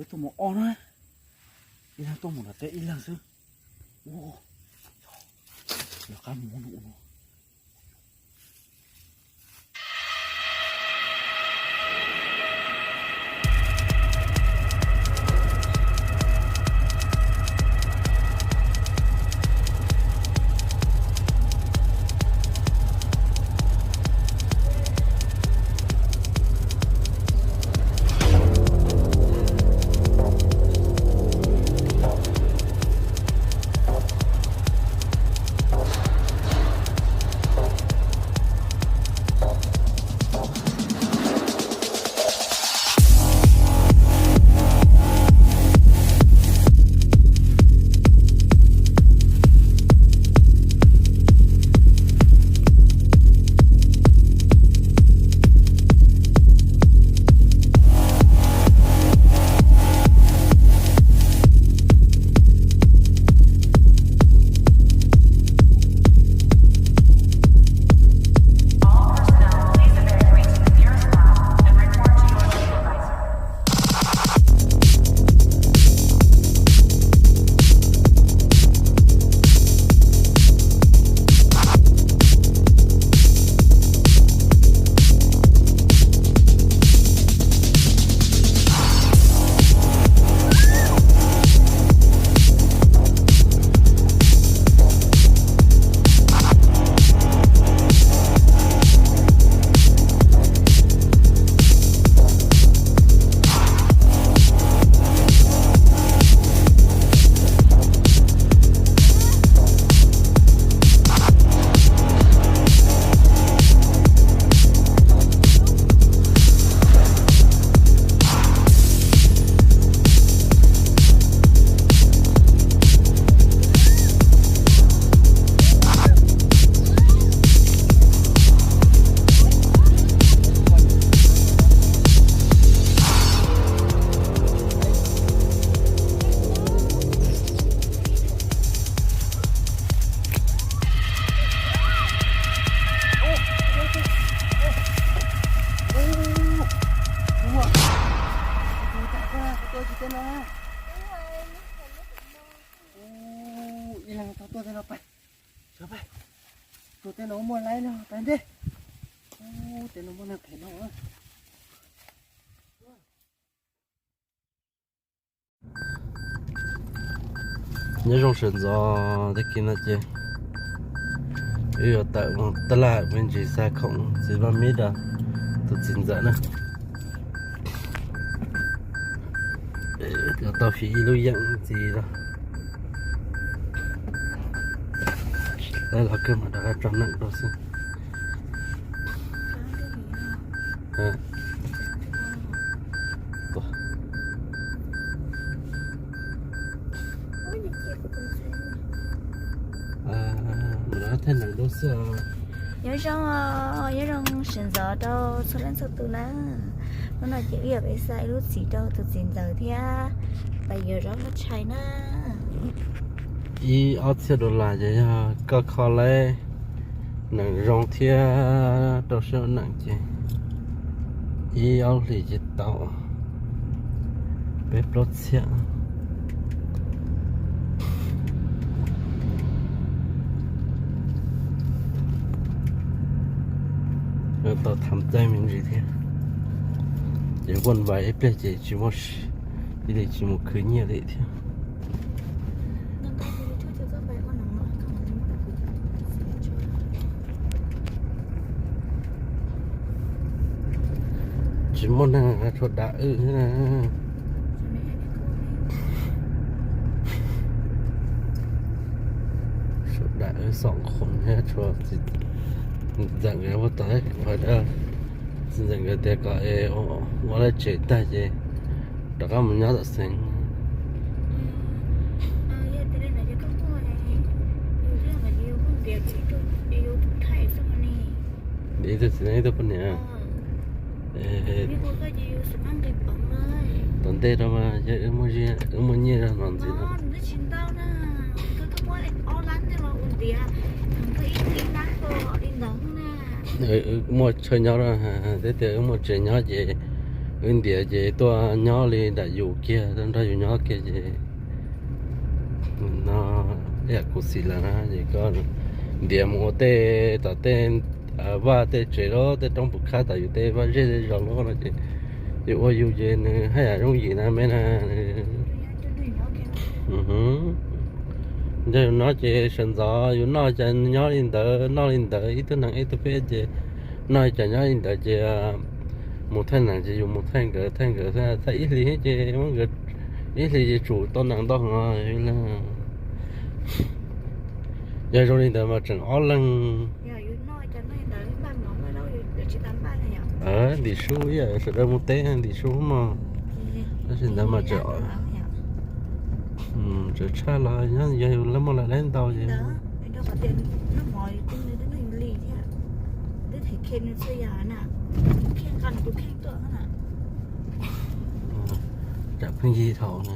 Tuaj mus ob na, ib leeg tuaj mus nram teb ib leeg xwb. Ua, lawv qab mus no. Ib leeg tau tuaj tej no pais, sawv pais, tuaj tej no muaj laib no pais ntej. Ub, tej no muaj neeg phem no. Nyob zoo sawv ntxov, tag kis no ces wb yuav tawm mus taj laj me ntsis xa khoom txiv Vaj Mib rau tus txiv ntxawm na. Yuav tau fiv ib lub yeem ntxiv rau. Lawv los kawg mas rov qab tso neeb rau xwb. Mas rov qab thaij neeb rau xwb. Nyob zoo, nyob zoo sawv ntxov rau txhua leej txhua tus na. Hnub no ces wb yuav pais xa ib lub txiv rau tus txiv ntxawm thiab pais yuav zaub noj tshais na. Ib ob txhiab dollar ces yog koj kho lawv neeb zoo thiab rau siab ua neeb ces ib ob hlis ces tau peb plaub txhiab. Tau tham caij me ntsis thiab, ces vuaj vais ib pliag ces tsis muaj, ib li tsis mus khwv nyiaj li thiab. Tsis muaj neeg, tshuav dam wb thiab na. Tshuav dam wb xoom khoom thiab, tshuav txiv ntxawm nkawd muab tau, txiv ntxawm nkawd tias kom ua lawv tsev tag ces rov qab mus nyob tom xeev. Ib tug txiv neej ib tug poj niam. Tom ntej rau mas yog wb muaj nyiaj zog no ntxiv no. Muaj chaw nyob, twb tias wb muaj tsev nyob ces Wb ntiav ces tuaj nyob li nram yus kiag, tuaj nrog yus nyob kiag ces no, ib yam kuv xim lawm na, ces koj ntiav mus ua tej, tom tej vaj tej tsev loj, tej roob puv khab, tom yus tej vaj zej tej zos loj no ces yus ua yus ces nws haj yam yooj yim na me na. Nrog yus nyob ces sawv ntxov yus noj cas nyob li ntawd, noj li ntawd, ib tug neeg ib tug peb ces noj li cas nyob li ntawd ces mus thaij neeg ces yus mus thaij nkawd, thaij nkawd, thaij ib hlis ces muab nkawd, ib hlis ces tsum tau nees ntau heev. Yog zoo li ntawd mas tseem ob leeg. Ntim sub ib yam sawv daws mus teb ntim sub mog. Tab sis ntawd mas tseem, tseem tshaj los nyob yog yus muaj lawm dab ntau ces tsam pheej yig thaum na.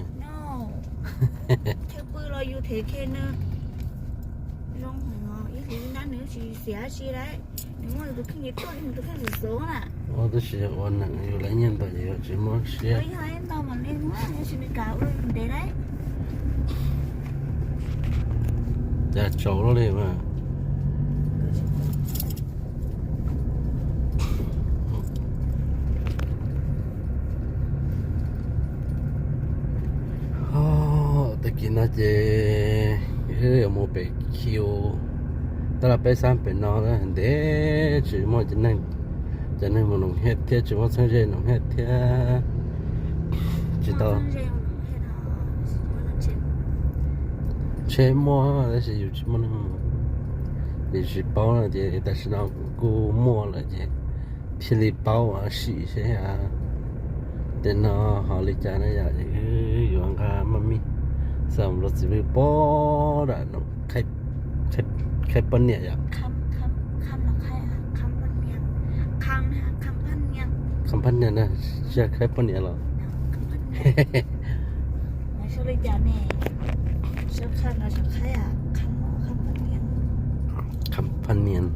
Ua tab sis ua neeg yus lawv nyiaj ntau ces yus tsis muab siab. Cas tsaus luaj li mas. Tag kis no ces yuav mus pem Khiu, tab laj peb xab pem no ntev tsis muaj cov neeg, cov neeg mus noom hiaj thiab tsis muaj txheeb ze noom hiaj thiab. Tsis tau. Tsheb muaj tab sis yus tsis muaj neeg, yus tsis paub no ces tam sim no kuj muaj lawm ces thiaj li paub sim seb. Tej no ho li cas na yom, yuav nqa maj mij xa los txiv lwj pog dam no, qhaib poj niam yom. Qhaib poj niam na, tsis yog qhaib poj niam los. Qhaib poj niam.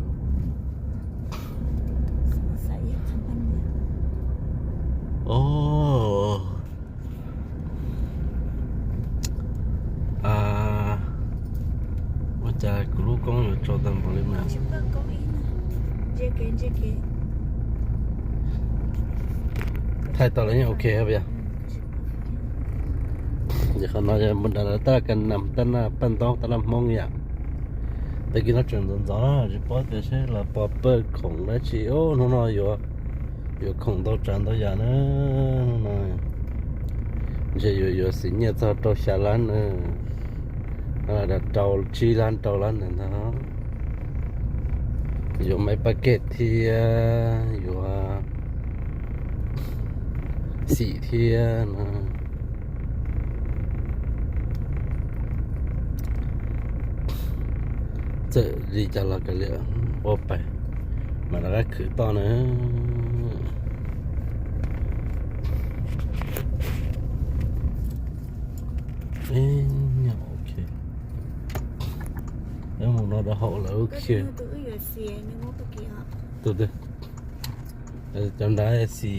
Ua cas kuv lub koob yuav tsaus tag npaum li mas. Thaij tau los yeej ok hab yom. Ces qhov no yog mus nram lawv tab laj ka nam, tab laj paj ntaub, tab laj Hmoob yom. Tag kis no tseem ntxov ntxov tsis paub tias seb los pov pawg khoom dab tsi. Hnub no yuav, yuav khoom ntau tsav ntau yam na. Hnub no ntshe yuav, yuav xim nyiaj txog rau xya lab na, rau tsib lab rau lab ntawd ntag. Yuav maiv package thiab yuav xim thiab no. Txawm li cas los kav liam, ua pais mas rov qab khwv toj na. Mus no rau hauv lawv lub khiv. Tus twg? Cov nrad xim,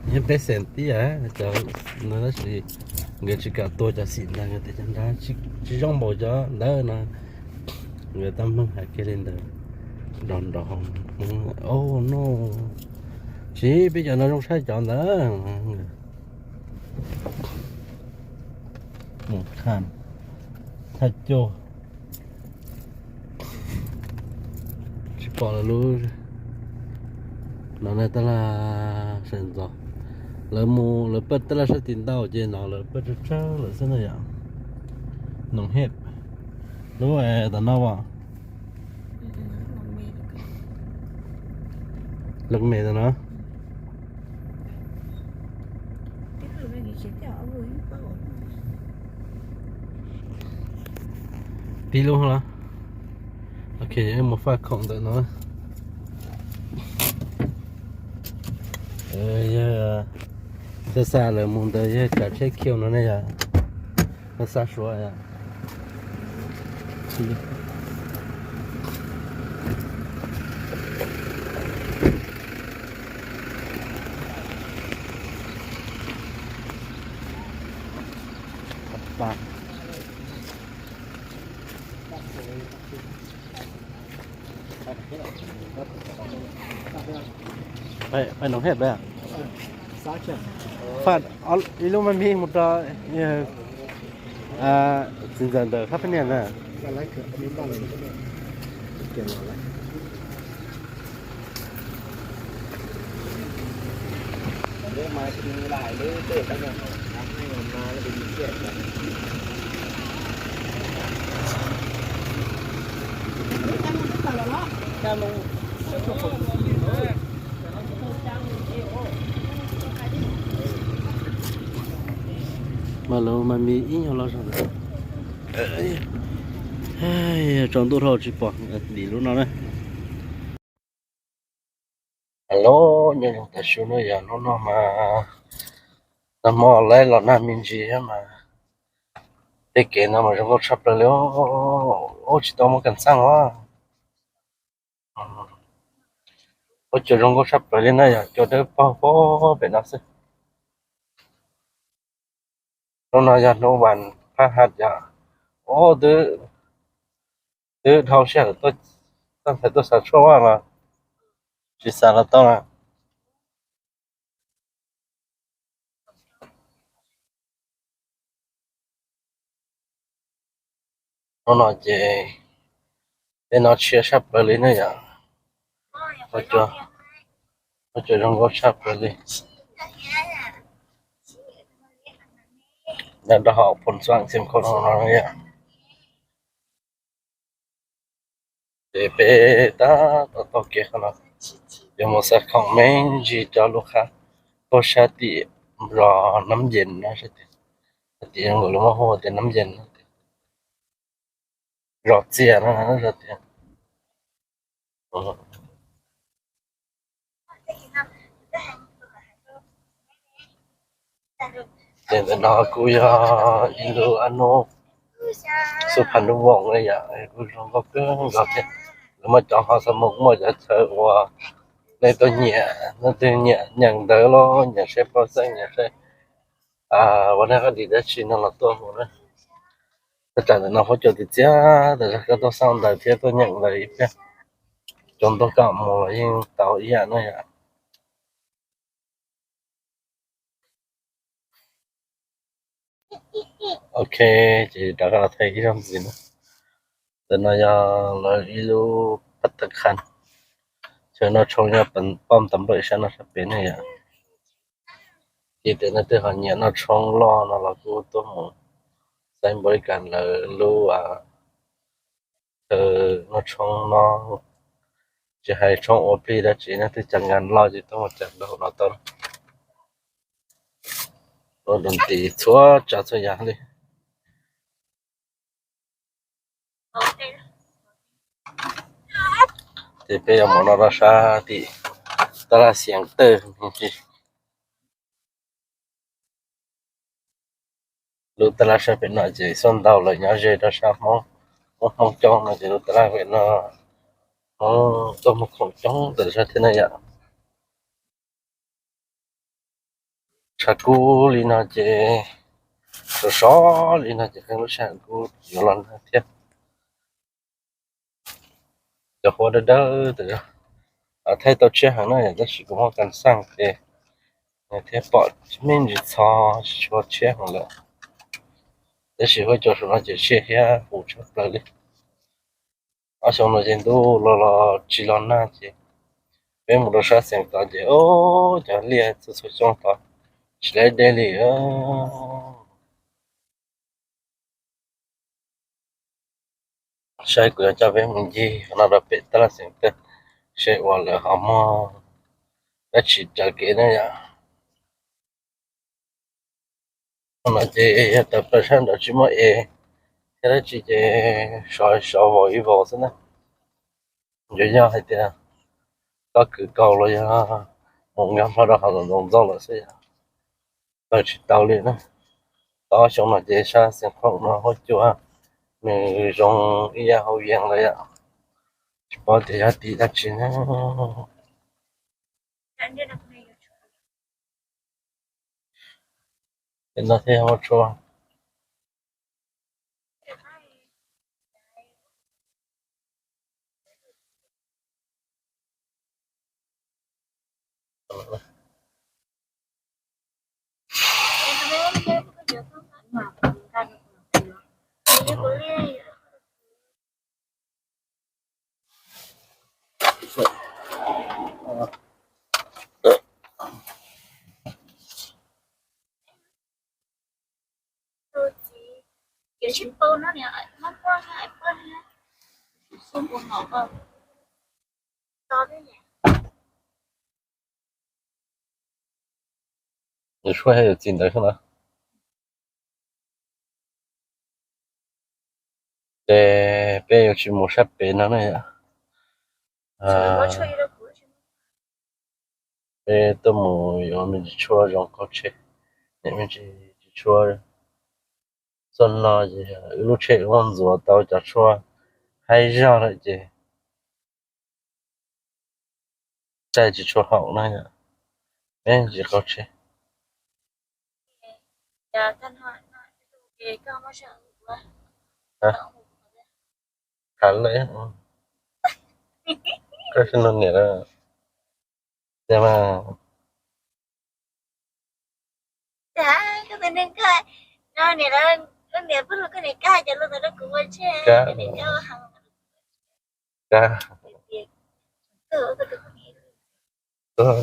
nyob peb xees tib yam cov no tab sis nkawd tsis kam tua cov xim ntawd, nkawd tias cov nrad tsis zoo npaum cov ntawd no. Nkawd tab meeg hais kiag li ntawd. Nrov nrov. Au no, tsis, peb cov no zoo saib cov ntawd. Mus kham thaj cuj. Tsis pom lawv lub no na, tab laj sawv ntxov. Lawv mus lawv pawj tab laj sab tim ntau ces no lawv pawj tsawg tsawg lawm xwb na yom. Noom Hej lub tom no as. Laj me tom no. Tib lub los. Ok, mus faj khoom ntawm no. Yog xa xa lawm mus ntawd yog tsav tsheb khiu no ne yom. Xa xa suav yom. Peb noo hej peb, faj ib lub me me mus rau txiv ntxawm ntawm qab peb niag na. Mas lawv mas me ib nyuag los zog ntawd. Tsaus ntuj dhau tsis pom dim lub no na. Alo, nyob zoo tam su no yog hnub no mas nag hmo laib los nag me ntsis thiab mas tej kev no mas zoo nkauj tshaj plaws li. Ub, tsis tau muaj kas xaj os. Ua cua zoo nkauj tshaj plaws li na, yog cua dawb paug pem no xwb. Hnub no yog hnub vas phaj has yom. Ub, twb, twb dhau sij hawm tuaj, txoj ntxhais tuaj xav tshuaj mas tsis xav los tau na. Hnub no ces tej no tshiab tshaj plaws li na yom. Ua cua zoo nkauj tshaj plaws li. Nyob rau hauv Phoos Xuam Xeev Khuam no yom. Ces peb tab tom taug kev qhov no yuav mus xav khoom me ntsis rau lub qab puag sab tim Nplog Nab Yees no, sab tim, sab tim zoo nkaus lub muab hu tias Nab Yees no, zos txias no tias. Ces ntawm no kuj yog ib lub ab nub xub phav nub voos li yom, kuj zoo nkauj kawg nkaus thiab. Lawv muaj cov ho xav mus, muaj cov chaw uas nej tuaj nyiam, nej twg nyiam nyeem ntawv los nyiam saib paj xeem, nyiam saib ua nej qab dis dab tsi no los tuaj mus na. Tej tsam ntawm no huab cua tiag tiag, tas zog koj tuaj xauj ntawv thiab tuaj nyeem ntawv ib pliag, cov ntuj kom mus los yeej tau ib yam na yom. Ok, ces rov qab los thaij ib zaug ntxiv na. Ntawm no yog lawv ib lub pab tas khas, chaw noj tshoob nyob pom tas npawm sab no sab pem ne yom. Ces tias nej twg ho nyiam noj tshoob loj no los kuj tuaj mus xaiv npaum li cas lawv lub chaw noj tshoob no, tsis hais tshoob ua plig dab tsi, nej twg cas nkag loj ces tuaj mus cas nrog no tau. Ua doo tis txhua tsav txhua yam li. Ces peb yuav mus no rau sab tim tab laj Xiav Tawj. Lub tab laj sab pem no ces xuaj ntau lawm nyob ze rau sab Hmoob, Hmoob Hmoob coob no ces lub tab laj pem no Hmoob tuaj muag khoom coob ntawm sab thiab na yom. Tshav kub li no ces, sov sov li no ces qee lub sij hawm kuj yuav los nag thiab. Cov huab dawb dawb tas zog, thaij tau tshiab heev na, tab sis kuv muaj kas xaj ces thiaj pom me ntsis txho, tsis tshua tshiab heev lawm. Tab sis huab cua saum no ces siab hiab huv tshaj plaws li. Ob xyoo no ces ntuj los los tsis los nag ces peb mus rau sab xeev tod ces ub, cov liaj txhua txhua xyoo tod tsis laib dej li. Saib kuv yuav coj peb mus ncig no rau pem tab laj xeev tawj, seb uas lawv ho muaj dab tsi raws kev na yom. No ces yog tawm plaws sab nraud tsis muaj es thiab dab tsi ces sov sov vau ib vau xwb na. Yuav yog hais tias koj kwv kaus los yog mus nkag nplho rau hauv ntxoov ntxoo lawm xwb yom, tawm tsis tau li na. Tau ob xyoo no ces sab xeev khoom no huab cua nws zoo ib yam hauv yees lawm yom, tsis paub tias yog tim dab tsi na. Pem no thiaj muaj tshuaj. Yus tshuaj yog yus txiv ntawd xwb na. Ces peb yuav tsis mus sab pem no ne yom. Peb tuaj mus yuav me ntsis tshuaj zoo qaug tsheb, niam me ntsis tsis tshua txog no ces wb lub tsheb wb muab ntxuav tau cov tshuaj haib zog lawm ces caij tsis tshua haum na yom. Peb tsis qaug tsheb. Khav lawm, koj tsis nug niam lawm. Tiag mas. Kab, kab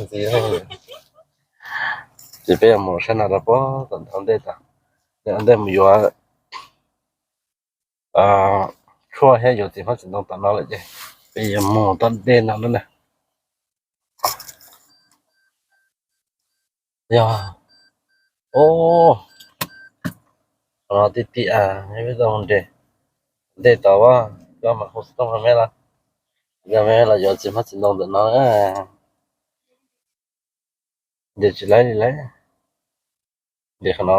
ntxiv. Ces peb yuav mus sab no rau pem tom ntej tod, ntej mus yuav tshuaj thiab yuav txiv hmab txiv ntoo tom no lawm ces peb yuav mus tom ntej no na. Yog, o, qhov no tiag tiag, peb tau mus nres ntej tod, koj mam hu xov tooj rau me los, yog me los yuav txiv hmab txiv ntoo ntawm no. Nres tsis laib li lawm. Nres qhov no.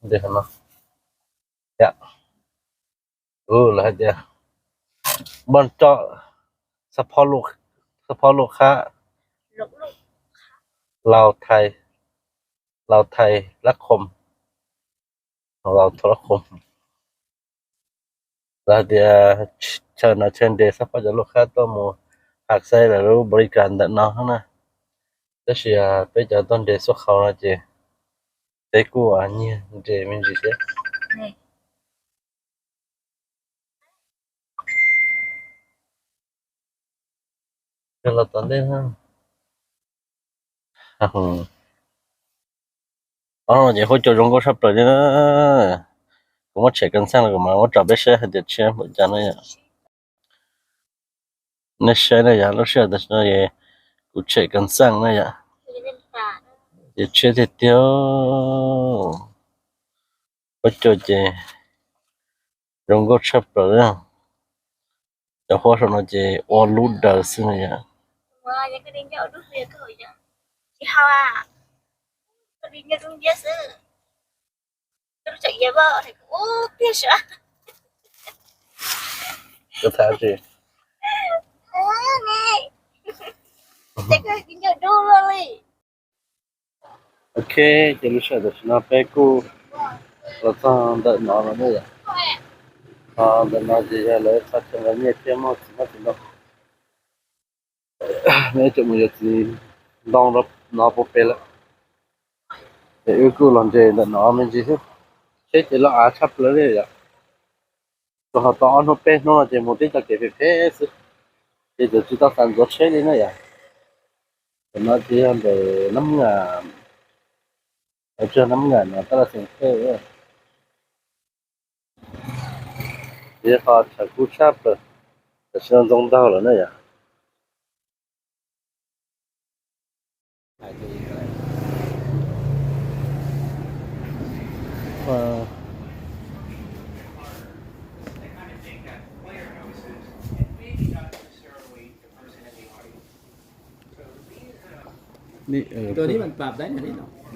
Nres qhov no. Lawv hais tias npoj roj xab phob luj qhab, laus thais, laus thais lab khom, laus thais lab khom. Lawv hais tias chaw no chaw nres xab phob cov luj qhab tuaj mus hav xaib lawv lub npaum li cas ntawm no na. Tab sis peb cov tuaj nres xuab qhau no ces peb kuj nyiag nres me ntsis thiab. Los tom ntej. Ob no ces huab cua zoo nkauj tshaj plaws li na. Kuv muab tshem kas xeej los kuv mam muab tso peb saib hais tias tshiab npaum cas na yom. Nej saib na yom, lub sij hawm tam sim no kuv tshem kas xeej na yom. Ces tshiab tiag tiag. Huab cua ces zoo nkauj tshaj plaws. Cov huab saum no ces ua lub daws xwb na yom. Koj tham tsi? Ok, ces lub sij hawm tam sim no peb kuj los txog ntawm no lawm ne yom. Ho ntawm no ces yog lawv txog chaw nqa nyiaj thiab muaj txiv hmab txiv ntoo. Neb tseem mus yuav txiv ntoo no puag pem lawm. Ces wb kuj los nres ntawm no me ntsis xwb. Tsheb ces loj av tshaj plaws li yom. Rau qhov tau ob hnub peb hnub no ces mus tib co kev phem phem xwb, ces txawm tsis tau xav ntxuav tsheb li na yom. Tam no ces yog ntawm Nab Ngam, tsis yog Nab Ngam no tab laj xeem thej. Ces yog qhov chaw kub tshaj plaws, tam sim no ntxoov ntaug lawm na yom.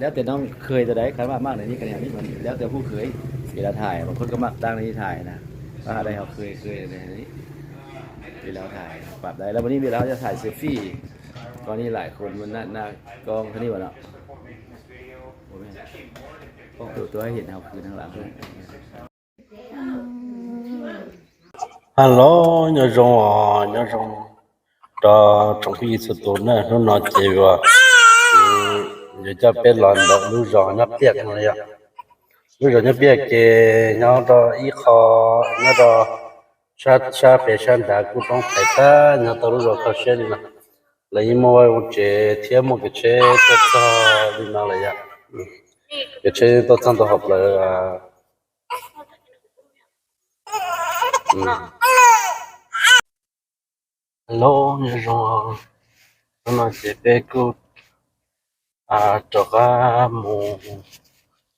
Lab tias noog khwm tau dais qhov maj maj na, lab tias hu khwm, ces lawv tham, bas khuj kab maj taab li tham na, pab ha dais ho khwm khwm li lawv tham pab dais lawv mus ni, lawv tham selfie, koj ni laim khun na, koj ni vas no, tus tuaj him hauv khwm na lam. Hello, nyob zoo os, nyob zoo rau tsoom phooj ywg txhua tus na. Hnub no ces yuav coj peb los ntawm lub zos nyob Piaj no yom. Lub zos nyob Piaj ces nyob rau ib qho, nyob rau sab pem sab nrad kuj roob phais tag, nyob tau lub zos kho siab li no. Lawv yeej muaj vaj muaj tsev thiab muaj kev tsheb tuaj txog li no lawm yom. Kev tsheb tuaj txog ntau hauv plawv. Hello, nyob zoo. Hnub no ces peb kuj rov qab mus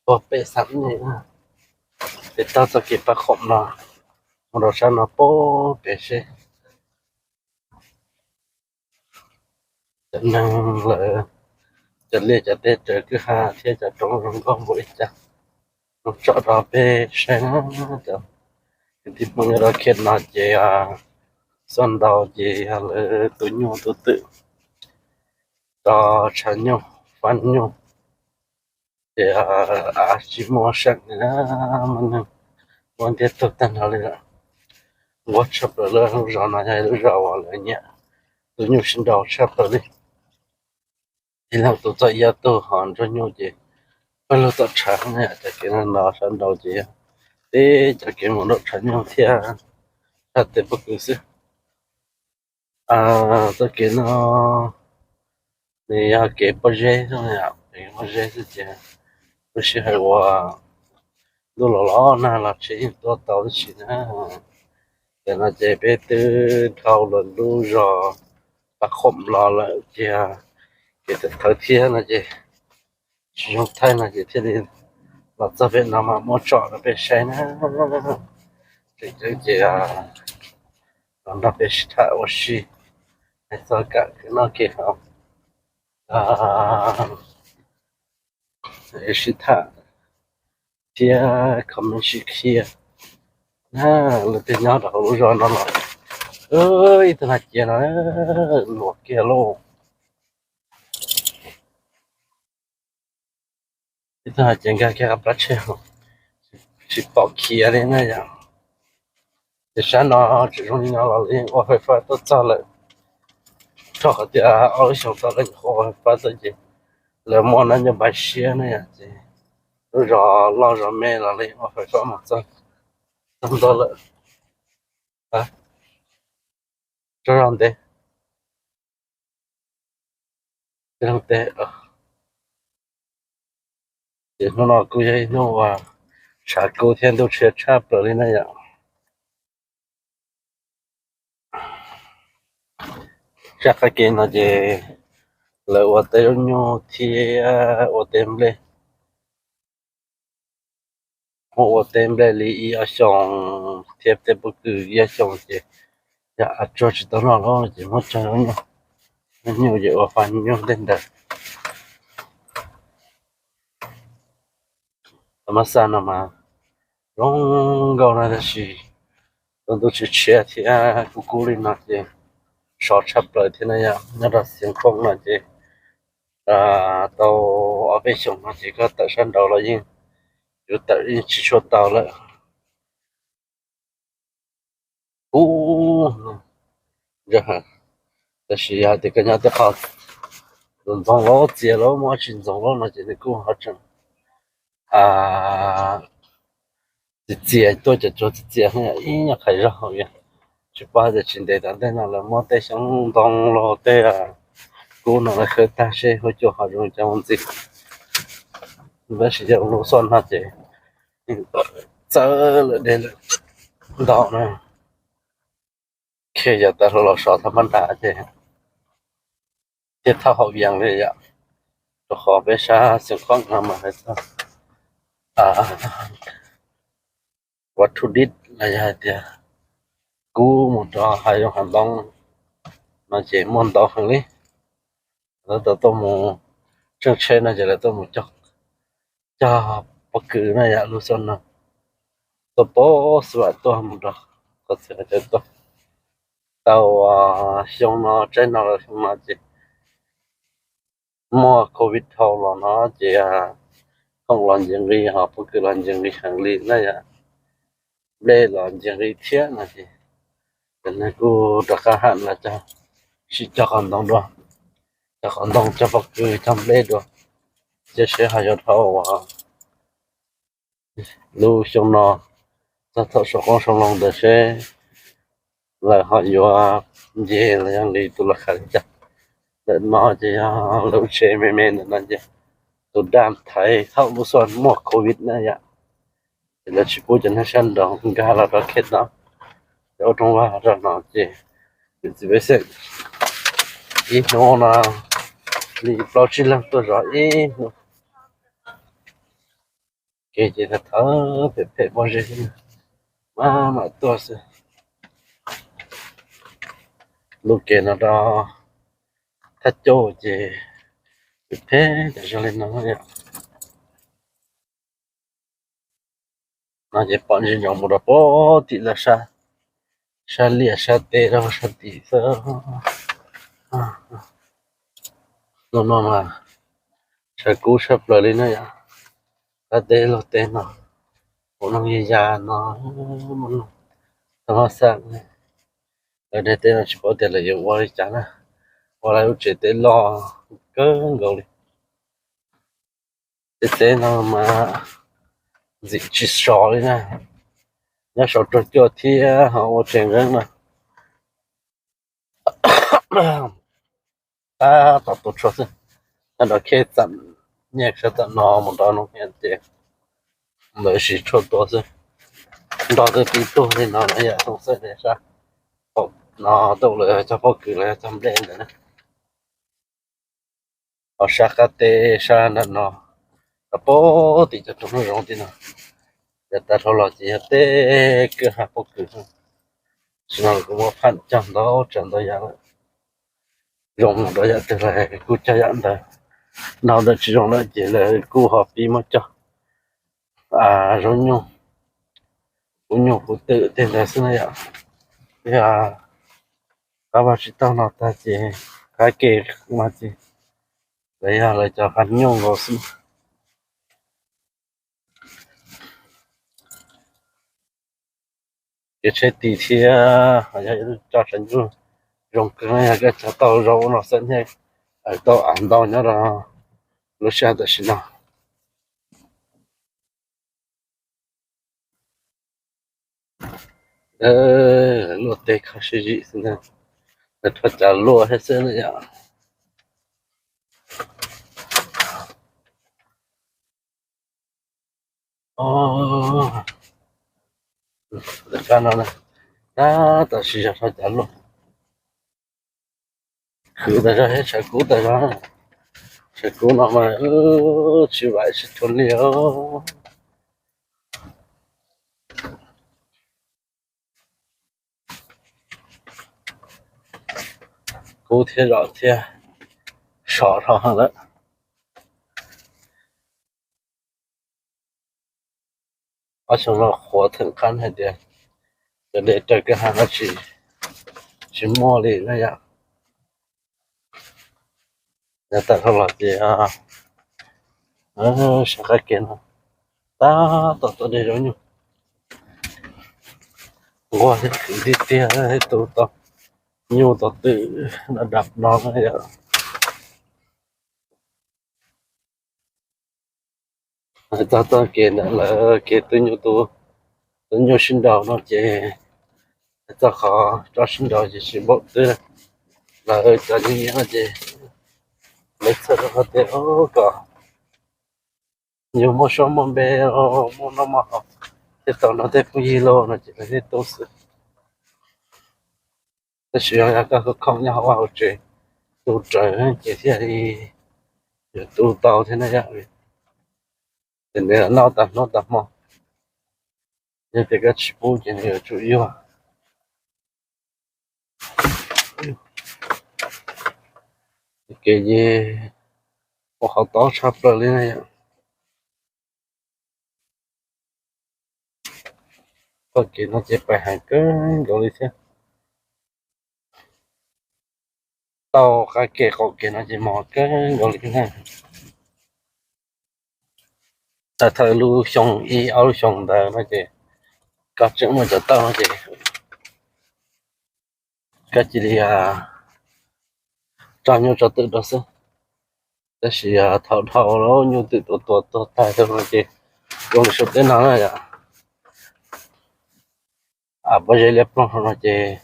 puag pem Xam Nyem, pem taug txoj kev pab khoom no mus rau sab no puag pem seb cov neeg lawv, cov liaj cov teb raws kwj ha thiab cov roob zoo nkauj npaum li cas, los tso rau peb saib na. Cov kwv tij Hmoob nyob rau kiag no ces xuaj ntau ces yog lawv tu nyuj tu twm, rau tshav nyuj, fab nyuj, ces av tsis muaj seem li na, muaj neeg, muaj ntiag tug tag nrho li lawm. Nquag tshaj plaws, lub zos no yog lub zos uas lawv nyiam tu nyuj sib nraus tshaj plaws li. Ib leeg tu txog ib ob tug ho nrog nyuj ces pawg lug tom tshav na. Cov kev no sab nraud ces yog tib cov kev mus nraum tshav nyuj thiab sab tej pob kws xwb. Txoj kev no nws yog kev pob zeb xwb, kev pob zeb xwb ces lub sij hawm uas ntuj los los nag los tsev yeej tuaj tau tib si na. Tam no ces peb twb dhau lawv lub zos Paj Khoom los lawm ces kev thawv thiab no ces tsis zoo thaij no ces thiaj li los txog pem no mas muab tsom rau peb saib na. Tseem ceeb ces los nrog peb sib tham ua si, hais txog kev noj kev haus, sib tham thiab comment sib qhia na. Leej twg nyob rau hauv lub zos no los, ib tug hnav ciav no luag kiag lauj. Ib tug hnav ciav nkag kiag qab plab tseg, tsis pom khiav li na yom. Ces sab no tseem zoo li no los yeej ua fais fab tuaj txog lawm. Rau qhov tias ob lub xyoo tod lawv nyuam qhuav ua fais fab tuaj ces lawv muaj nab nyob npaj siab ne yom, ces lub zos loj zos me los lawv yeej ua fais fab mus txog, txog ntua lawm. Tso zog ntev, tso zog ntev. Ces hnub no kuj yog ib hnub uas tshav kub thiab ntuj tshiab tshaj plaws li na yom. Sab qab kev no ces lawv ua teb zaub nyuj thiab ua teb nplej, muab ua teb nplej li ib ob xyoos thiab teb pob kws ib ob xyoos ces yog av tsuag tsis tau noj lawm ces muab cog zaub nyuj, zaub nyuj ces ua fab nyuj tej ntawd. Tam mab xaj no mas zoo nkauj na, tab sis tau ntuj tshiab tshiab thiab kub kub li no ces sov tshaj plaws thiab na yom. Nyob rau Xiav Khoob no ces tau ob peb xyoos no ces koj tawm sab nraud los yeej, yuav tawm yeej tsis tshua tau lawm. Ub, tab sis yog tias koj nyob tej qhov ntxoov ntxoov lawm, txias lawm, muaj dab tsi ntxoov lawm no ces nws kuj ho tseem txias txias, tuaj cov tsuag txias txias ib nyuag qhais zog hauv. Tsis paub tias tsis ntev tom ntej no lawv muab tej xyoob ntoo los tej kub no lawv khawb tag seb huab cua ho zoo cas mus ntxiv. Tab sis yog lub xoj no ces txawv lawm deb lawm ntau na. Khiav yav tas hluas los sov thaj mab nram ces thiaj thauj hauv Vias li yom. Rau qhov peb sab Xiav Khoob no mas hais txog ua thu dib los yog hais tias kub mus rau hav zoov hav ntoo no ces muaj ntau heev li. Lawv tau tuaj mus tseem tsheb no ces lawv tuaj mus cog, cog pob kws na yom, lub xoj no tuaj pab xwb tuaj mus rau qhov txhia qhov chaw tuaj. Tau xyoo no tsaib no los xyoo no ces muaj covid dhau los no ces khoom los ncig nqi, ho pob kws los ncig nqi heev li na yom. Nplej los ncig nqi thiab no ces Ces nws kuj rov qab ham los cog, sim cog qhov ntoo dua, cog qhov ntoo, cog pob kws, cog nplej dua, cia seb ho yuav dhau uas lub xyoo no txog thaum sau qoob sau loo ntawd seb lawv ho yuav nce los yog nqis tus los khav li cas. Ntawm no ces yog lub tsev me me ntawm no ces tus daj thaiv thaum lub xyoo muaj covid na yom, ces lawv tsis pub cov neeg sab nraud nkag los rau khe no, ces ua rooj vag rau no ces txiv pej xeem ib hnub no li plaub tsib leeg tuaj zov ib hnub. Kev ces thawv phem phem pob zeb, maj mam tuaj xwb. Lub kev no rau thaj cauj ces phem phem tas zog li no yom. No ces pom ntsis ntsoov mus rau pem tim lawv sab liaj sab teb rau sab tim xwb. No no mas sab kub sab plaws li na yom. Sab teb luag teb no, ua noog ya ya no, tau haj xaj. Lawv tej teb no tsis paub tias lawv yuav ua li cas na, ua lawv lub tsev teb loj kawg nkaus li. Tej teb no mas ntxim tsis sov li na, nyob saum rog cuaj thiab ho ua tsev nqeeb no. Tab tom tu tshuaj xwb, nyob rau khej txam nyej sab tom no mus rau noo hias ces lawv siv tshuaj tua xwb. Nrog tej tib tug li no na yom, xoo xwb li sab no tau lawv cog pob kws los yog cog nplej ntawd na. Ho sab qab teb sab nram no, rau pem tim cov tsob hnub zoov tim no, yav tas dhau los ces yog tej kwj ha pob kws. Tam sim no kuv muab pham cog ntau tsav ntau yam lawm, zoo mus rau yam twg lawv kuj cog yam ntawd, nrog ntawm tsis zoo lawm ces lawv kuj ho pib muab cog zaub nyuj, kuv nyuj kuv twm tej ntawd xwb na yom. Yog qab vaj tsib taug no tag ces qab ke no ces lawv yog lawv cov qab nyuj nkaus xwb. Kev tsheb tis thiab yog ib lub coj tsav ntuj zoo kawg, yog koj cog tau zaub no xwb thiaj tau av ntau nyob rau lub sij hawm tam sim no. Luaj teb kho siab zim xwb ntag, lawv rho cav luaj thiab xwb na yom. Lawv kab no na, tab tom siv zog rho cav luaj. Khwv tas zog thiab tshav kub tas zog, tshav kub no mas tsis vam tsis tshua li os. Kub thiab zom thiab sov rho lawm. Ob xyoo no qhuav theem qab hais tias cov dej raws kwj ha no tsis muaj li na yom. Yav tas dhau los ces sab qab ke no tab tom tuaj de zaub nyuj, nquag thiab khwv tiag tiag thiab tu tau nyuj tau twm dam dam no na yom. Txog txoj kev ntawm lawv kev tu nyuj, tu nyuj sib nraus no ces txog qhov tso sib nraus ces tsis npaum twg. Lawv cov nyiam nyiam no ces lawv txhawj rau qhov tias kom yus muaj suab muaj npe, muaj noj muaj haus, thiaj tau nrog tej phooj ywg los no ces lawv thiaj tu xwb. Tab sis yog koj khoom nyob hauv vaj hauv tsev tu raws ces thiaj li yuav tu tau thiab na yom. Ces nws noj tag hnub tag hmo, yog tias koj tsis pub ces nws yuav tsum yuag. Kev ces ua qhov tob tshaj plaws li na yom. Txoj kev no ces pais heev kawg nkaus li thiab. Tau qab kev qaum kev no ces mos kawg nkaus li thiab. Txawm thaum lub xyoo ib ob lub xyoo ntawd no ces koj tseem muaj cov tauj no ces Cov cia li tso nyuj tso twm rau xwb. Tab sis thaum dhau lawm nyuj twm tua tua tuag tag rau no ces zoo li sau teb no na yom. Pob zeb liab ploog no ces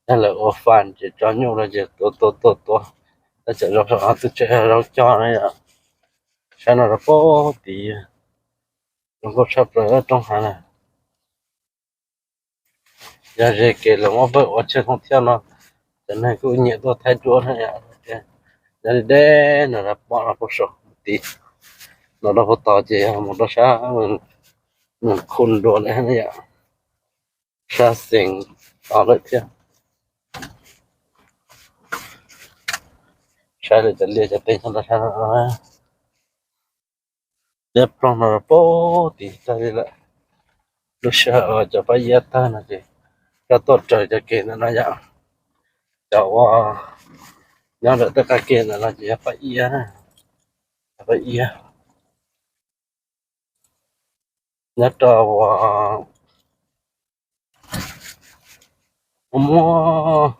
yog lawv ua fam ces tso nyuj no ces tua tua tua tua, tab cov zaub saum no twb tseem yog zaub cog na yom. Sab no rau pem tid, zoo nkauj tshaj plaws roob hav na. Yog ze kev lawv muab pawg ua chaw thooj thiab no, cov neeg kuj nyiam tuaj thaij duab na yom. Nyob li deb no rau pem no puag saum tid, no rau puag tod ces yog mus rau sab Moos Khum Duas lawm na yom, sab xeev tod lawm thiab. Saib lawv cov liaj cov teb nyob rau sab no. Liab ploog no rau pem tid tag li lawm. Lub sij hawm uas cov paj iab tawg no ces koj tuaj raws cov kev ntawm no yom. Cov uas nyob ntawm tej qab kev ntawm no ces yog paj iab, paj iab. Nyob rau uas muaj muaj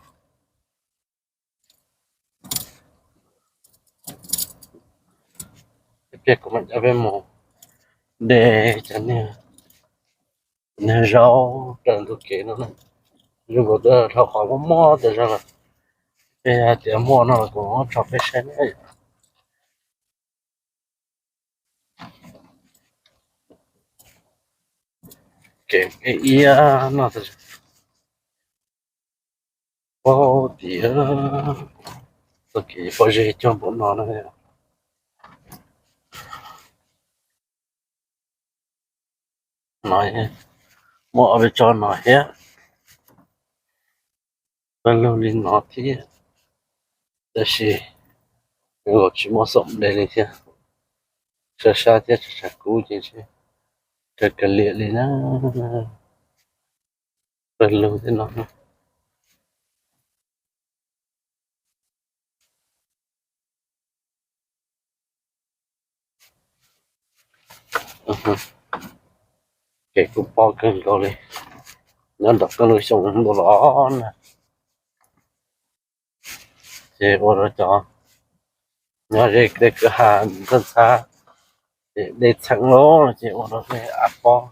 ib pliag kuv mam coj peb mus de cov niag zaub raws ntug kev no na. Zoo nkaus dhau qhov muaj muaj tas zog lawm. Peb hais tias muaj no los kuv muab tso peb saib na. Kev iab no tas zog. Pem tid, txoj kev pob zeb cog npaum no na. No muaj ob peb tsob no thiab, pawg lug li no thiab, tab sis los tsis muaj xom de li thiab. Sab sab thiab tshav tshav kub ces raws kav liam li na. Pawg lug thiab no. Kev kuj pob kawg nkaus li, nyob nram qab lub xyoo ntuj los na. Ces ua rau cov nyob ze tej kwj ha ntxhab ntxhab, ces dej txheem lawm ces ua rau dej av pob.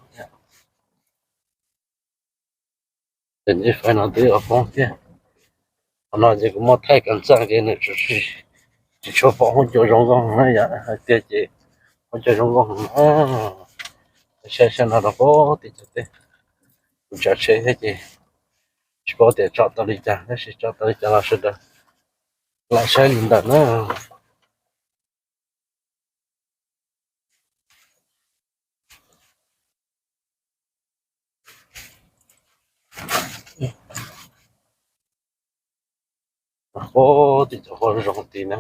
Ces ib fais no twb av poob thiab. Qhov no ces kuv muab thaij kom txaj ces nws tsis tshua pom huab cua zoo nkauj na yom, hais tias ces huab cua zoo nkauj na. Saib saib no rau pem tim cov teb, kuv tsav tsheb thiab ces tsis paub tias tso tau li cas, tab sis tso tau li cas los sawv daws lam saib li ntawd na. Ub, tim cov pob zoo tid na.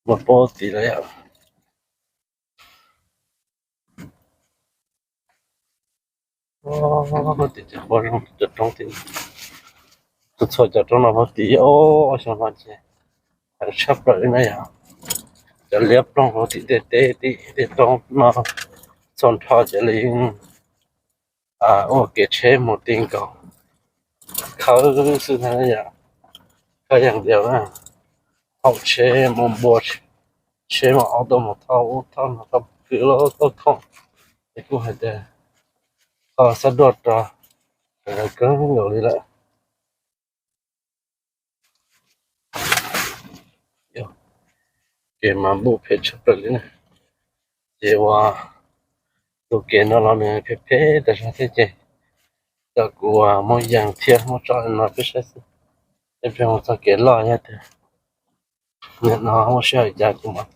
Muaj pob tid lawm yom. Tim cov pob zoo cov roob tid, txhua cov roob no pob tid, ob xyoo no ces heev tshaj plaws li na yom. Cov liab ploog hauv tim tej teb tim tej roob no txhua nrho ces lawv yeej ua kev tsheb mus ti nkaus, khawb xwb ntag yom. Khawb yeej diav na, thauj tsheb mus npua tsheb, mus auto mus thauj ub thauj no, thauj kwv los thauj thooj, ces kuj hais tias kho xab duaj rau sawv daws kawg nkaus li lawm. Kev mas npuj phem tshaj plaws li na. Ces ua tus kev no los nws phem phem tas zog thiab ces coj kuv muab yees thiab muab tso no peb saib xwb. Ib pliag mus txoj kev loj yog tias nim no muaj sij hawm cas kuv mam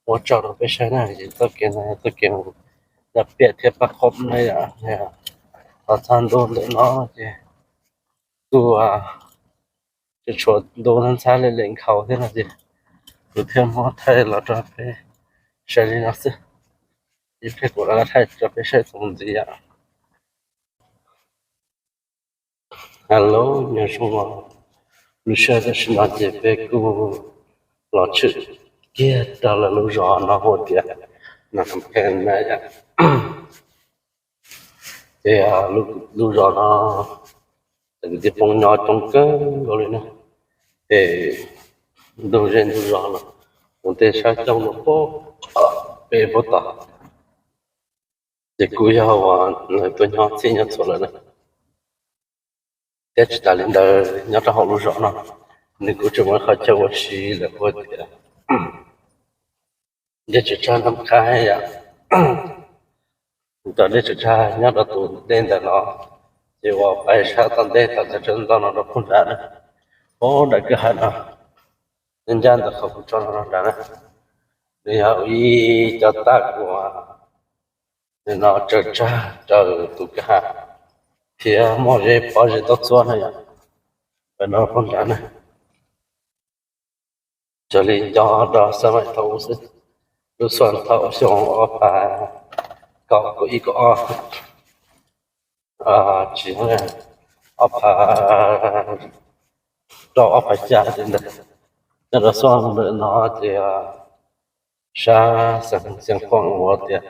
muab tso rau peb saib na. Ces txoj kev no yog txoj kev mus Yaj Piam thiab Paj Qhob na yom. Los txog ntua ntawm no ces kuj tsuas tshuav ntu ntxhab li lem nkhaus thiab no ces kuv thiaj muab thaij los rau peb saib li no xwb. Ib pliag kuv rov qab thaij rau peb saib txuas mus ntxiv yom. Hello, nyob zoo, lub sij hawm tam sim no ces peb kuj los tshwm kiag rau lawv lub zos no hu tias Phnom Penh na yom. Ces lub zos no ces kwv tij Hmoob nyob coob kawg nkaus li na. Ces ntug zej ntug zos no, mus tej sab coob no pem puag tom, ces kuj yog uas lawv tuaj nyob txhij nyob txhua lawm na. Thiab tsis tas li ntawd, nyob rau hauv lub zos no, nws kuj tseem muaj qhov chaw ua si lawv hu tias dej tsaws tsag Naj Qhaib yom. Cov dej tsaws tsag nyob rau tus dej ntawm no, ces uas pais sab tom ntej tom cov tsev ntoo no rau puag nrad na, puag nram kwj ha no, nyob ncaj ntawm qhov kuv tso no rau nrad na, nws yog ib cov tag uas no tsaws tsag raws tus kwj ha thiab muaj zeb pob zeb taub txuab na yom. Pem no puag nrad na, raws li nco rau xab maim thaum ub xwb, lub xuaj thaum xyoo ob phav kaum kaum ib kaum ob, tsis, ob phav rau ob phav xya li ntawd. Nyob rau xuaj ntawm no ces sab xeev Xeev Khuam uas tias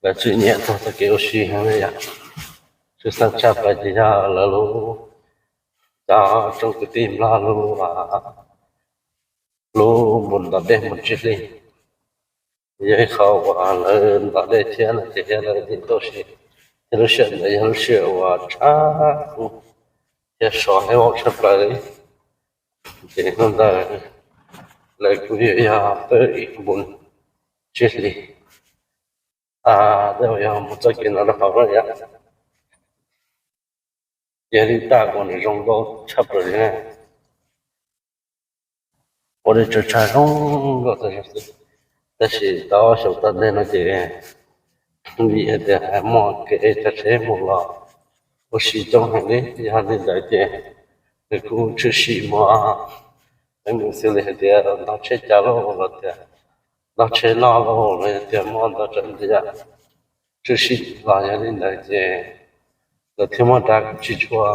lawv tsis nyiam txog txoj kev ua si heev li yom. Tshwj xeeb tshaj plaws ces yog lawv lub, cov tsoom kwv tij Nplog lub, lub npus ntov dej mus Tsib Hlis, yog ib qho uas lawv ntov dej thiab no ces thiab lawv yeej tuaj si, thiab lub sij hawm ntawd yog lub sij hawm uas tshav kub thiab sov heev tshaj plaws li. Ces hnub ntawd lawv kuj yog pab ib npus Tsib Hlis, tej uas yog mus txoj kev no rau hauv na yom. Yog li tag uas nws zoo nkauj tshaj plaws li na, ua dej tsaws tsag zoo nkauj tas zog xwb. Tab sis tau ob xyoos tom ntej no ces vim hais tias muaj kev tsav tsheb mus los ua si coob heev li, yog li ntawd ces nws kuj tshwm sim mus teeb meem xws li hais tias ntog tsheb cas lauj los tias ntog tsheb loj lauj los yog tias muaj ntau tsav ntau yam tshwm sim los yog li ntawd ces lawv thiaj muaj dab tsis tshua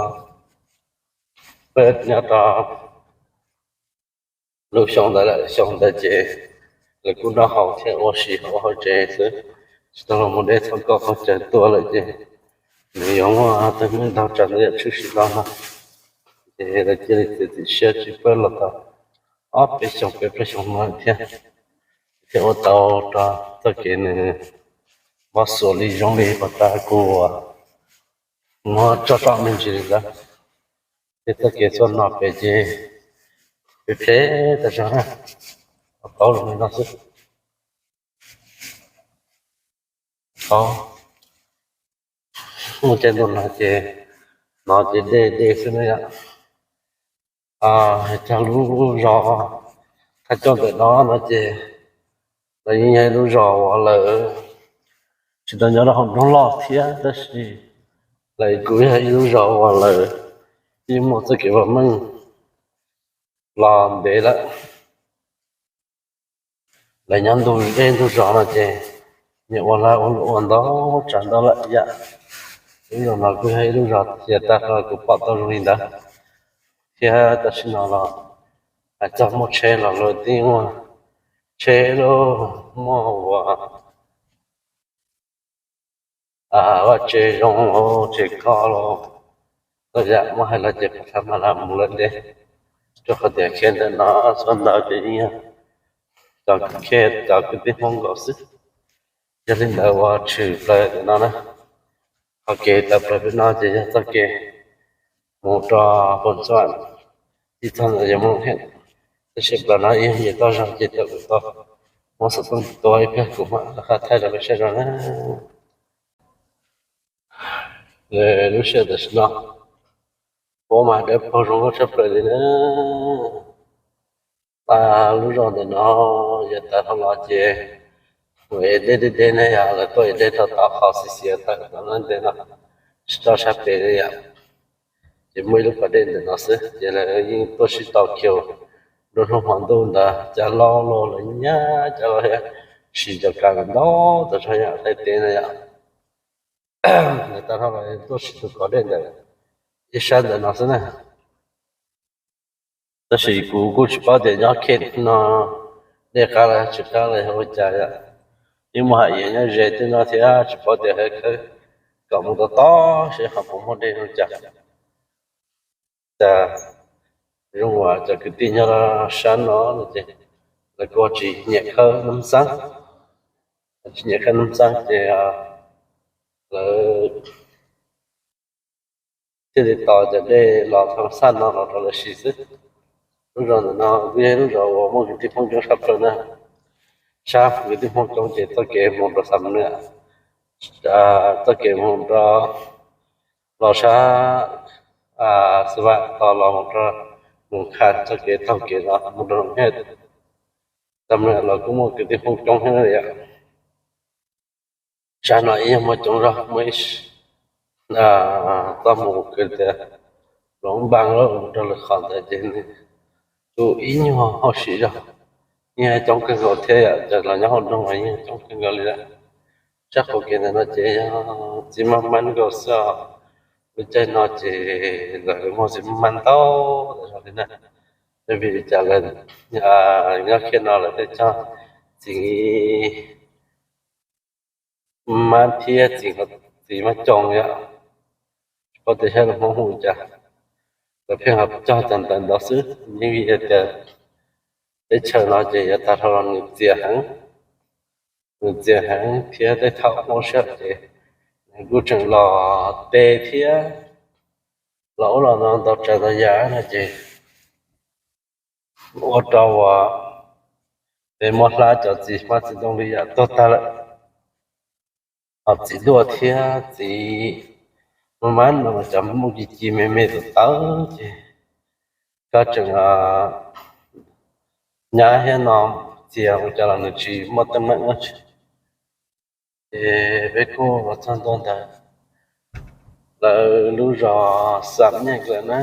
pab nyob rau lub xyoo ntawd lawm. Xyoo ntawd ces lawv kuj noj haus thiab ua si hauv hauv tsev xwb, tsis tau los mus deb txog kauj qaug cawv tuaj lawm ces nws yuav muaj teeb meem ntau tsav ntau yam tshwm sim los no. Ces lawv cia li txiav txim siab tsis pab los tau ob peb xyoos peb plaub xyoos no thiab, thiaj ua tau rau txoj kev nws mob xuas li zoo li puag ta kuv muab tso rau me ntsis li ntawd. Ces txoj kev txhua no pem ces pem phem tas zog na, paub zoo li no xwb. Thaum ub caij ntuj no ces, no ces dej dej xwb na yom. Hais txog lub zos thaj coj ntawm no no ces lawv yeej yog ib lub zos uas lawv tsis tau nyob rau hauv nroog loj thiab, tab sis lawv kuj yog ib lub zos uas lawv yeej muaj txoj kev vam meej los ntev lawm. Lawv nyob ntug zej ntug zos no ces nyiam ua lag ua luam ua ntau tsav ntau yam. Lub zos no kuj yog ib lub zos tias tag los kuv pom tau zoo li ntawd thiab. Tam sim no los hais txog muaj tsheb los luag twb muaj tsheb lauj, muaj ua vaj tse zoo los tsev koj los, txhua yam muab hais los ces pab thab mas lam mus lawm deb, rau qhov tias kev ntawm no txhua ntawd ces yeej yog cov kwv tij Hmoob nkaus xwb. Yog li ntawd ua tshwm plaws ntawm no na, qhov kev tawm plaws pem no ces yog txoj kev mus rau Phoos Xuam, ib txog ntawd yog Moos Hem, tab sis plaws no yog yim toj zog ces tawm kuv tau muab xov tooj tua ib pliag kuv mam rov qab thaij rau peb saib zoo na. Lub sij hawm tam sim no puab mas dawb paug zoo nkauj tshaj plaws li na. Lub zos ntawm no yog tas dhau los ces mus ev dej deb deb ne yom, lawv tuaj ev dej rau tom qhov xiav xiav tawm tom no ntev no, tsis tau sab pem li yom. Ces muaj ib lub pas dej ntawm no xwb ces lawv yeej tuaj sib tau kiag nruab hnub hmo ntuj ntawd, cab laub los lawv nyab cab laub thiab, sim cov kas ntau tas zog yom, thaij teb no yom. Lawv tas dhau los tuaj sim tus kov dej ntawm ib sab ntawm no xwb na. Tab sis kuv kuj tsis paub tias nyob khej no dej qab los tsis qab los yog ua cas yom. yeej muaj haj yam nyob ze tej no thiab tsis paub tias khawb kom mus tau tod seb ho puas muaj dej zoo cas. Cas zoo uas cov kwv tij nyob sab no no ces lawv kuj tsis nyiam khawb nab xaab, tsis nyiam khawb nab xaab ces lawv thiaj li tos cov dej los thoob xab no los rau lawv siv xwb. Lub zos ntawm no kuj yog lub zos uas muaj kwv tij Hmoob coob tshaj plaws na. Sab kwv tij Hmoob coob ces txoj kev mus rau Xam Nuam, txoj kev mus rau los sab Xav Vam tos los mus rau Moos Khas, txoj kev taug kev los mus rau Loos Hej, Xam Nuam los kuj muaj kwv tij Hmoob coob thiab yom. Sab no ib yog muaj coob zog, muaj ib txoj mus kws tias Luam Npas los mus rau lwm qhov ntawd ces nws kuj ib nyuag hauj sim zog, yeej coob kawg nkaus thiab yom. Cov los nyob hauv nroog los yeej coob kawg nkaus li lawm. Sab qaum kev ntawm no ces yog txiv maj mab nkaus xwb os. Lub caij no ces lawv muag txiv maj mab ntau tas zog li na. Vim li cas lawv nyob kiag no lawv thiaj cog txiv mab thiab txiv mab coos yom. Tsis paub tias sab lawv Hmoob hu cas, lawv pheej ho cog cov ntawd ntau xwb. Yeej vim tias teb chaws no ces yuav tag dhau los nws txias heev, nws txias heev thiab tej thaum muaj sij hawm ces nws kuj tseem los tes thiab los ub los no ntau tsav ntau yam no ces ua rau uas peb muab hlab cov txiv hmab txiv ntoo li yam tuag tag lawm. Ho txiv duaj thiab txiv maj mab no mas cov muaj ci ci me me tawv tawv ces koj tseem nyab thiab no txias ua cas los nws tsis muaj teeb meem dab tsi. Ces peb kuj los txog ntua ntawm lawv lub zos Xam Nyej lawm na.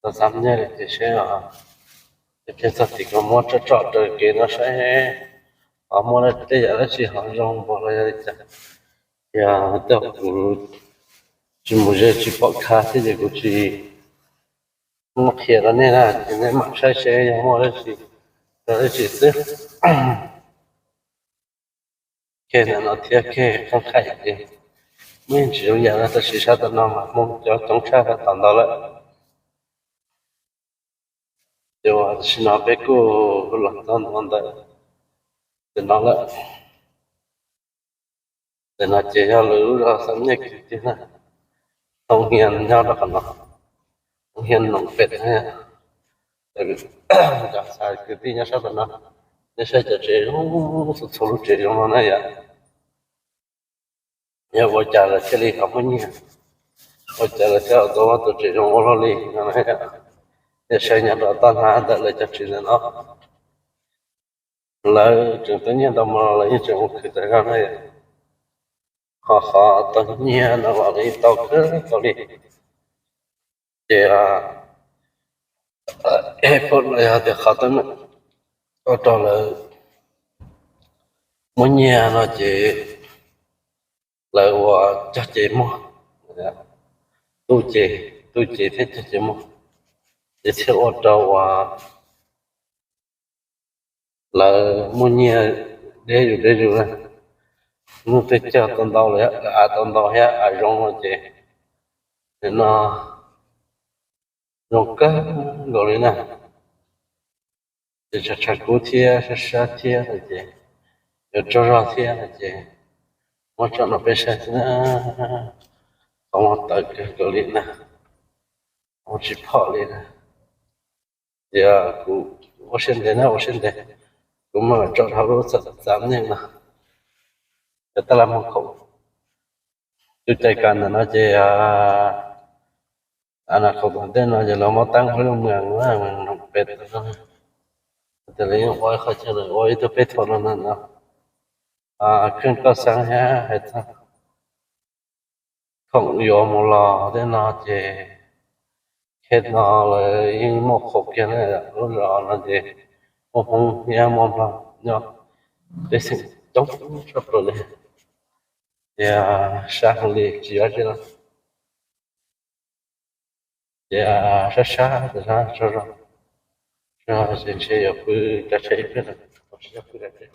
Zos Xam Nyej lawm ces seb os, ces peb txog tim kuv muab tsom tsom raws kev no saib ho muaj tej yam dab tsi ho zoo npaum los yog li cas. Yog tej kuv tsis mus ze tsis pom kha thiab ces kuv tsis muab qhia rau nej na, ces nej mam saib seb yog muaj dab tsi, dab tsi xwb. Khej ntawm no thiab khej qeeb qhaim ces muaj yeej tsis zoo yam no, tab sis sab tom no mas Hmoob coob tshaj tom ntawd lawm. Ces tam sim no peb kuj los txog ntua ntawm ntawm no lawm. Ntawm no ces yog lawv lub zos Xam Nyej kiag na. Hoob hias nyob rau qhov no, hoob hias Noom Pem na. Cov kwv tij nyob sab tom no, nej saib cov tsev zoo, txhua txhua lub tsev zoo no na yom. Yog ua cas lawv thiaj li ho muaj nyiaj, ua cas lawv thiaj tau muaj tus tsev zoo ua luaj li no na yom. Nej saib nyob rau toj hnab ntawm lawv cov tsev ntawm no, lawv tseem tau nyiaj ntau mas lawv yeej tseem ua khwv tas zog na yom. Ho qhov tau nyiaj no los lawv yeej tau kawg nkaus li. Ces pom los yog tias qhov teeb meem ua rau lawv muaj nyiaj no ces lawv ua cog ces muag, tu ces, tu ces thiab cog ces muag, ces thiaj ua rau uas lawv muaj nyiaj deb zus deb zus na. Muaj tej cog tau ntau lawm, av tau ntau thiab av zoo no ces nim no zoo kawg nkaus li na. Ces tshav tshav kub thiab sab sab thiab no ces yuav tsaug zog thiab no ces muab tsom no peb saib xwb na. Qhov muag tawv kawg nkaus li na, muag tsis phom li na. Ces kuv ua siab ntev na, ua siab ntev, kuv mam tsom dhau lub Xam Nyej no. Cov tab laj muag khoom, tus cai kas ntawm no ces a na khoom tom ntej no ces lawv muab teeb ua lub mws, mws Noom Pem tau no. Ces lawv yeej ua ib qho chaw lawm ua ib tug peb thaum no no, kheej koj xeeb thiab hais txog khoom yuav mus los tej no ces khej no lawv yeej muaj khoom kiag na. Lub zos no ces muaj Hmoob thiab muaj Nplog nyob, pej xeem coob tshaj plaws li. Ces sab heev li tsis yuav tsi los. Ces sab sab tas zog, tsaug zog, tsaug zog, ces ntshe yuav pw kav tsij ib pliag, tsis yog pw kav tsij.